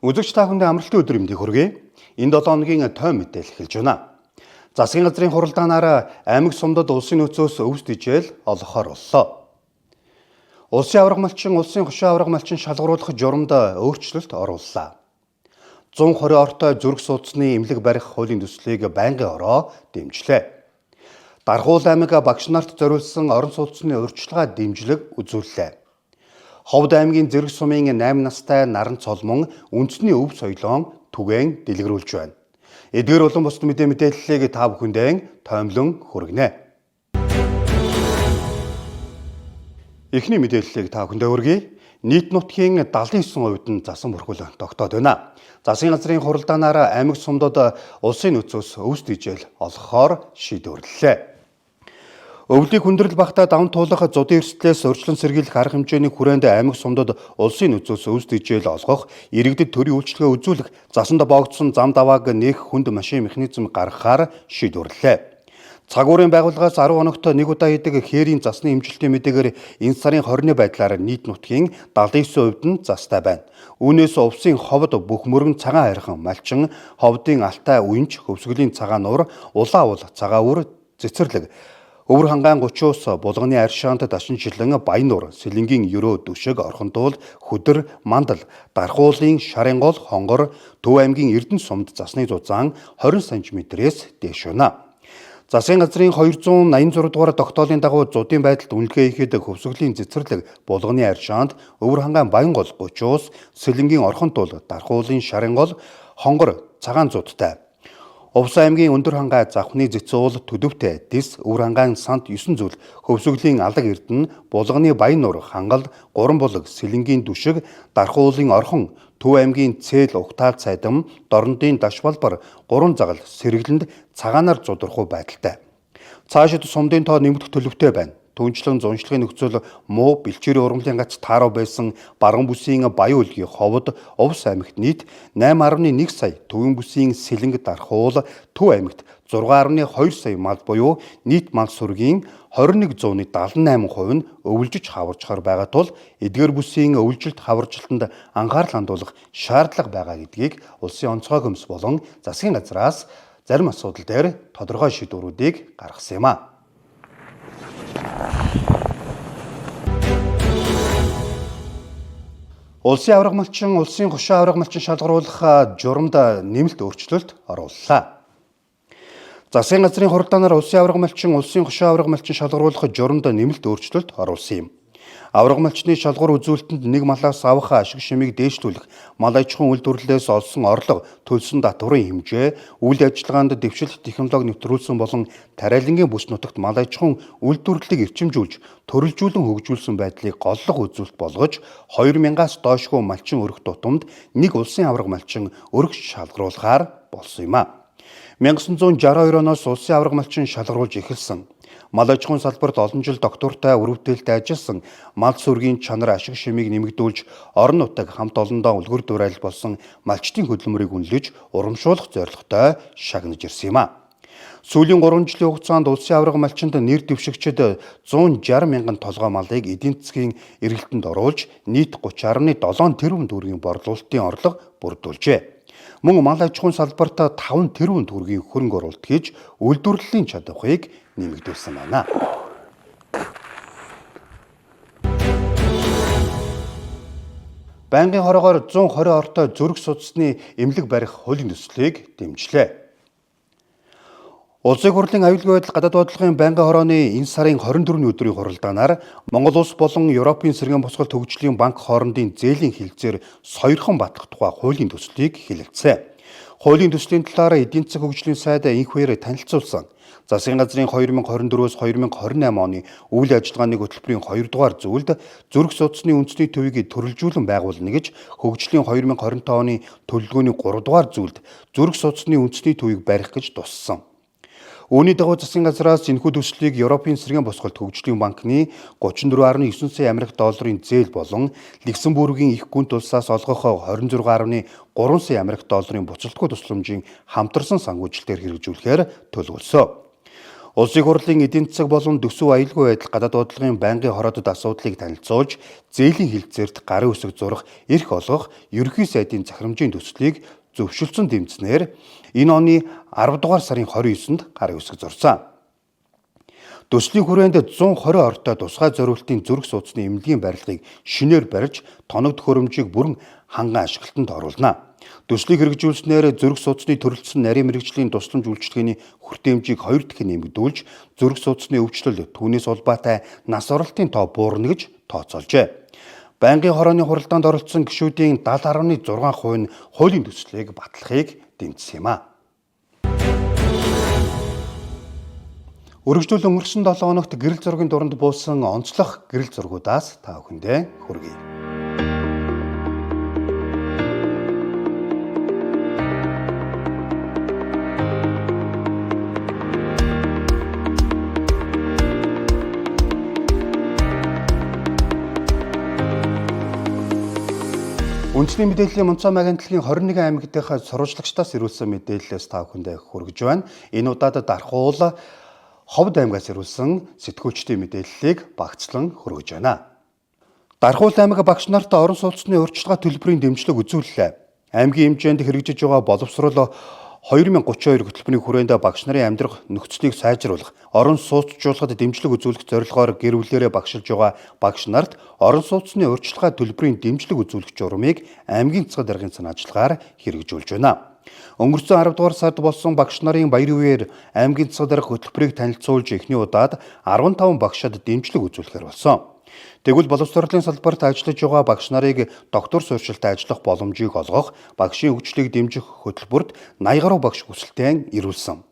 Үзэгч та бүхэндээ амралтын өдөр мэндийг хүргэе. Энэ 7 хоногийн тойм мэдээлэл эхэлж байна. Засгийн газрын хуралдаанаар аймаг сумдад улсын нөөцөөс өвс дижээл олгохоор боллоо. Улсын аварга малчин, улсын хошуу аварга малчин шалгаруулах журамд өөрчлөлт орууллаа. 120 ортой зүрх судасны эмнэлэг барих хуулийн төслийг байнгын ороо дэмжлээ. Дархуул аймаг багш нарт зориулсан орон сууцны урьдчилгаа дэмжлэг үзүүллээ. Ховд аймгийн Зэрэг сумын 8 настай Наран Цолмон үндэсний өв соёлоон түгээн дэлгэрүүлж байна. Эдгээр болон бусад мэдээллийг та бүхэндээ тоймлон хүргэнэ. Эхний мэдээллийг та бүхэндээ хүргэе. Нийт нутгийн 79% нь засан бүрхүүл тогтоод байна. Засгийн газрын хуралдаанаар аймаг сумдад улсын нөөцөөс өвс дижээл олгохоор шийдвэрлэлээ. Өвлийн хүндрэл багтаа даван туулах зудын эрсдлээс урьдчилан сэргийлэх арга хэмжээний хүрээнд аймаг сумдад улсын нөөцөөс өвс дижээл олгох, иргэдэд төрийн үйлчилгээ үзүүлэх, засанд боогдсон зам давааг нээх хүнд машин механизм гаргахаар шийдвэрлэлээ. Цагуурын байгууллагаас 10 хоногт нэг удаа хийдэг хээрийн засны хэмжилтийн мэдээгээр энэ сарын 20-ны байдлаар нийт нутгийн 79% нь застай байна. Үүнээс увсын ховд бүх мөргөн цагаан хайрхан, малчин, ховдын алтай уянч, хөвсгөлийн цагаан нуур, улаан уул, цагаан үр, цэцэрлэг, Өвөр хангаан 30-ус, Булганы аршаанд дашинчлан Баянуур, Сэлэнгийн Ерөө Дүшиг, Орхонтуул, Хөдөр, Мандал, Дархуулын Шарынгол, Хонгор, Төв аймгийн Эрдэнэ сумд засны зузаан 20 см-ээс дээш байна. Засгийн газрын 286 дугаар тогтоолын дагуу зудын байдалд үнэлгээ хийхэд хөвсгөлийн цэцэрлэг, Булганы аршаанд, Өвөр хангаан Баянгол, 30-ус, Сэлэнгийн Орхонтуул, Дархуулын Шарынгол, Хонгор, Цагаан зудтай. Увс аймгийн өндөр хангай завхны зэцүүл төдөвтэй дис өвөр хангаан сант 9 зүйл хөвсгөлийн алаг эрдэнэ булганы Баянуур хангал гурван булаг Сэлэнгийн Дүшиг Дархуулын Орхон Төв аймгийн Цээл Угтаал цайдам Дорнодын Дашбалбар гурван загал сэргэлэнд цагаанаар зудрах байдалтай. Цаашид сумдын тоо нэмэгдэх төлөвтэй байна. Түүнчлэн зуншлагын нөхцөл муу бэлчээрийн ургамлын гац тааруу байсан Барган бүсийн Баян үлгийн ховд Увс аймагт нийт 8.1 сая, Төвийн бүсийн Сэлэнг Дархуул Төв аймагт 6.2 сая мал буюу нийт мал сүргийн 21.78% нь өвлжиж хаваржхаар байгаа тул эдгээр бүсийн өвлжилт хаваржилтанд анхаарал хандуулах шаардлага байгаа гэдгийг улсын онцгой комисс болон засгийн газраас зарим асуудал дээр тодорхой шийдвэрүүдийг гаргасан юм а. Улсын аварга малчин, улсын хошуу аварга малчин шалгаруулах журамд нэмэлт өөрчлөлт орууллаа. Засгийн газрын хуралдаанаар улсын аварга малчин, улсын хошуу аварга малчин шалгаруулах журамд нэмэлт өөрчлөлт оруулсан юм. Аварга малчны шалгуур үзүүлэлтэнд нэг малаас авах ашиг шимийг дээшлүүлэх, мал аж ахуйн үйлдвэрлэлээс олсон орлого, төлсөн татварын хэмжээ, үйл ажиллагаанд дэвшилт технологи нэвтрүүлсэн болон тариалангийн бүс нутагт мал аж ахуйн үйлдвэрлэлийг эрчимжүүлж, төрөлжүүлэн хөгжүүлсэн байдлыг голлох үзүүлэлт болгож 2000-аас доошгүй малчин өрөх тутамд нэг улсын аварга малчин өрөх шалгаруулахаар болсон юм а. 1962 оноос улсын аварга малчин шалгаруулж эхэлсэн. Мал аж ахуйн салбарт олон жил доктортой үр бүтээлтэй ажилласан мал сүргийн чанар ашиг шимийг нэмэгдүүлж орон нутаг хамт олондоо үлгэр дуурайл болсон малчдын хөдөлмөрийг үнэлж урамшуулах зорилготой шагнаж ирсэн юм а. Сүүлийн 3 жилийн хугацаанд улсын аварга малчинд нэр дэвшигчид 160 мянган толгой малыг эдийн засгийн эргэлтэнд оруулж нийт 30.7 тэрбум төгрөгийн борлуулалтын орлого бүрдүүлжээ. Мөн мал аж ахуйн салбарт 5 тэрбум төгрөгийн хөрөнгө оруулалт хийж үйлдвэрлэлийн чадварыг нэмэгдүүлсэн байна. Байнгын хороогоор 120 ортой зүрх судасны эмнэлэг барих хуулийн төслийг дэмжлээ. Улсын хурлын аюулгүй байдал гадаад бодлогын байнгын хорооны энэ сарын 24-ний өдрийн хуралдаанаар Монгол улс болон Европын сэргээн босголт хөгжлийн банк хоорондын зээлийн хилцээр сойрхон батлах тухай хуулийн төслийг хэлэлцээ. Хуулийн төслийн талаар эдийн засаг хөгжлийн сайд инх үеэр танилцуулсан. Засгийн газрын 2024-өөс 2028 оны үйл ажиллагааны хөтөлбөрийн 2 дугаар зүйлд зүрх судасны үндэсний төвийг төрөлжүүлэн байгуулна гэж хөгжлийн 2025 оны төлөвлөгөөний 3 дугаар зүйлд зүрх судасны үндэсний төвийг барих гэж туссан. Үүний дагуу засгийн газраас энэхүү төслийг Европын сэргээн босголт хөгжлийн банкны 34.9 сая Америк долларын зээл болон Люксембургийн их гүнт улсаас олгох 26.3 сая Америк долларын буцалтгүй тусламжийн хамтарсан санхүүжилтээр хэрэгжүүлэхээр төлөвлөсөн. Улсын хурлын эдийн засаг болон төсөв аюулгүй байдал гадаад бодлогын байнгын хороодод асуудлыг танилцуулж, зээлийн хилцээрт гарын үсэг зурах эрх олгох ерөнхий сайдын захирамжийн төслийг зөвшөлдсөн дэмжсэнээр энэ оны 10 дугаар сарын 29-нд гарын үсэг зурсан. Төслийн хүрээнд 120 ортой тусгай зориултын зүрх судасны эмнэлгийн барилгыг шинээр барьж, тоног төхөөрөмжийг бүрэн ханган ашиглалтанд оруулна. Төслийг хэрэгжүүлснээр зүрх судасны төрөлцсөн нарийн мэргэжлийн тусламж үйлчилгээний хүртээмжийг 2 дахин нэмэгдүүлж, зүрх судасны өвчлөл түүнээс улбаатай нас оролтын тоо буурна гэж тооцоолжээ. Байнгын хорооны хуралдаанд оролцсон гишүүдийн 70.6% нь хуулийн төслийг батлахыг дэмжсэн юм а. Өргөжлөл өнгөрсөн 7 хоногт гэрэл зургийн дуранд буусан онцлог гэрэл зургуудаас та бүхэндээ хүргэе. Үндэсний мэдээллийн Мунцаа агентлагийн 21 аймаг дахь сурвалжлагчдаас ирүүлсэн мэдээллээс та бүхэндээ хүргэж байна. Энэ удаад Дархуул Ховд аймгаас ирүүлсэн сэтгүүлчдийн мэдээллийг багцлан хүргэж байна. Дархуул аймаг багш нарт орон сууцны урьдчилгаа төлбөрийн дэмжлэг үзүүллээ. Аймгийн хэмжээнд хэрэгжиж байгаа боловсрол 2032 хөтөлбөрийн хүрээнд багш нарын амьдрах нөхцөлийг сайжруулах, орон сууцжуулахад дэмжлэг үзүүлэх зорилгоор гэр бүлээрээ багшилж байгаа багш нарт орон сууцны урьдчилгаа төлбөрийн дэмжлэг үзүүлэх журмыг аймгийн засаг даргын санаачлалгаар хэрэгжүүлж байна. Өнгөрсөн 10 дугаар сард болсон багш нарын баяр үеэр аймгийн засаг дарга хөтөлбөрийг танилцуулж эхний удаад 15 багшид дэмжлэг үзүүлэхээр болсон. Тэгвэл боловсролын салбарт ажиллаж байгаа багш нарыг доктор суурьшилтай ажиллах боломжийг олгох, багшийн хөгжлийг дэмжих хөтөлбөрт 80 гаруй багш хүсэлтээ ирүүлсэн.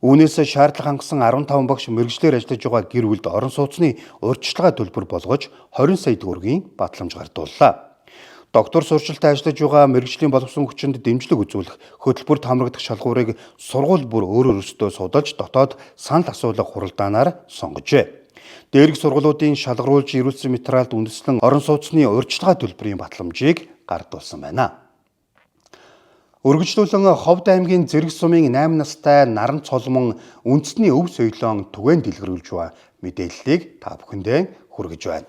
Үүнээс шаардлага хангасан 15 багш мэргэжлээр ажиллаж байгаа гэр бүлд орон сууцны урьдчилгаа төлбөр болгож 20 сая төгрөгийн батламж гардууллаа. Доктор сурчлалтай ажиллаж байгаа мэргэжлийн боловсон хүчинд дэмжлэг үзүүлэх хөтөлбөрт хамрагдах шалгуурыг сургууль бүр өөр өөрсдөө судалж дотоод санал асуулга хуралдаанаар сонгожээ. Дээрх сургуулиудын шалгаруулж ирүүлсэн материалд үндэслэн орон сууцны урьдчилгаа төлбөрийн батламжийг гардуулсан байна. Өргөжлүүлэн Ховд аймгийн Зэрэг сумын 8 настай Наран Цолмон үндэсний өв соёлоон түгээн дэлгэрүүлж буй мэдээллийг та бүхэндээ хүргэж байна.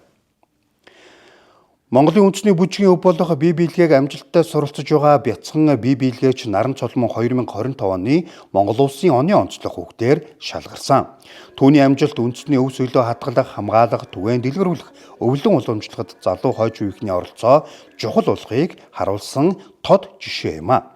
Монголын үндэсний бүжгийн өв болох бие биелгээг амжилттай суралцж байгаа бяцхан бие биелгээч Наран Цолмон 2025 оны Монгол улсын оны онцлог хүүхдээр шалгарсан. Түүний амжилт үндэсний өв соёлоо хадгалах, хамгаалах, түгээн дэлгэрүүлэх, өвлөн уламжлахад залуу хойч үеийнхний оролцоо чухал болохыг харуулсан тод жишээ юм а.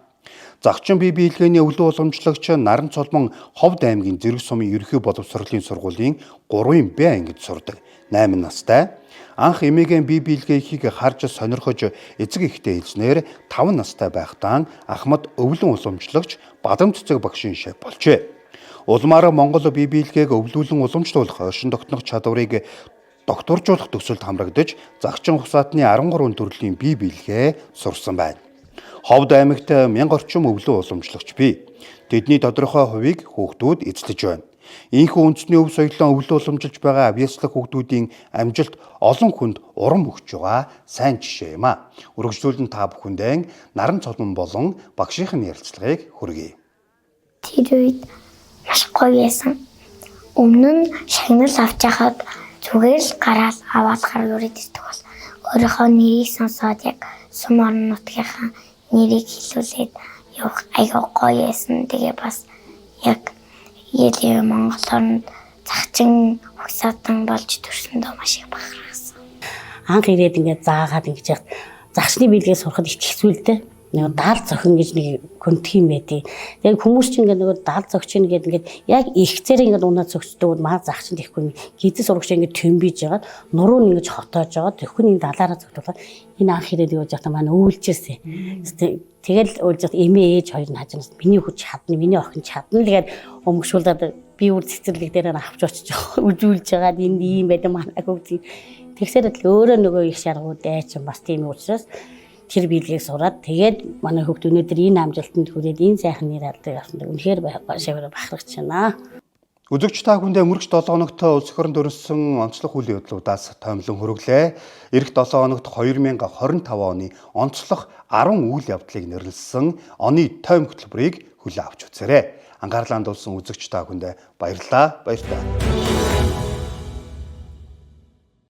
Загчин бие биелгээний өвлөн уламжлагч Наран Цолмон Ховд аймгийн Зэрэг сумын ерөнхий боловсролын сургуулийн 3-ын Б ангид сурдаг. 8 настай. Анх эмээгийн бие биелгээхийг харж сонирхож эцэг эхтэй хэлснээр 5 настай байхдаа Ахмад өвлөн уламжлагч Бадам цэцэг багшийн шеф болжээ. Улмаар Монгол бие биелгээг өвлүүлэн уламжлуулах, оршин тогтнох чадварыг докторжуулах төсөлд хамрагдаж загчин хусаатны 13 төрлийн бие биелгээ сурсан байна. Ховд аймагт 1000 орчим өвлөн уламжлагч бий. Тэдний тодорхой хувийг хүүхдүүд эзлэж байна. Ийхүү үндэсний өв соёлоо өвлөн уламжилж байгаа авьяаслаг хүүхдүүдийн амжилт олон хүнд урам өгч байгаа сайн жишээ юм а. Үргэлжлүүлэн та бүхэндээ Наран Цолмон болон багшийн ярилцлагыг хүргэе. Тэр үед маш гоё байсан. Өмнө нь шагнал авч яхад зүгээр л гараал аваад гар өрөөд ирдэг бол өөрийнхөө нэрийг сонсоод яг сум орон нутгийнхаа нэрийг хэлүүлээд явах айгүй гоё байсан. Тэгээ бас яг Илийн Монгол оронд загчин угсаатан болж төрсөндөө маш их бахархсан. Анх ирээд ингээд заагаад ингэж яхад загчны биелгээ сурахад их хэцүү л дээ. Нэг даал зохин гэж нэг гүнтгий юм байдیں۔ Тэгээд хүмүүс чинь ингээд нөгөө даал зогч ингээд ингээд яг ихцээр ингээд унаа зөгчдөг маа загчинд ихгүй гизэс урагш ингээд төмбийж жагаад нуруу нь ингэж хотоож жагаад төхөн энэ далаараа зөгтүүлээ. Энэ анх ирээд юу яах маань өвлжсэн. Тэгэл өвлж яхад эмээ ээж хоёр нь хажуунаас миний хүч чадна, миний охин чадна л гээд өмгшүүлээд би үр цэцэрлэг дээр авч очиж үзүүлж жагаад энд ийм байдаг манай хөвгт. Тэгсээр л өөрөө нөгөө их шаргуу дайчин бас тийм учраас тэр биелгийг сураад тэгээд манай хүүхд өнөөдөр энэ амжилтанд хүрээд энэ сайхан нэр алдрыг авсанд үнэхээр шавар бахархаж байна. Үзэгч та бүхэндээ өнгөрөх 7 хоногт улс орнд өрнөсөн онцлог үйл явдлуудаас томилон хүргэлээ. Ирэх 7 хоногт 2025 оны онцлог 10 үйл явдлыг нэрлэсэн оны тойм хөтөлбөрийг хүлээн авч үзээрэй. Анхаарлаа хандуулсан үзэгч та бүхэндээ баярлалаа. Баяртай.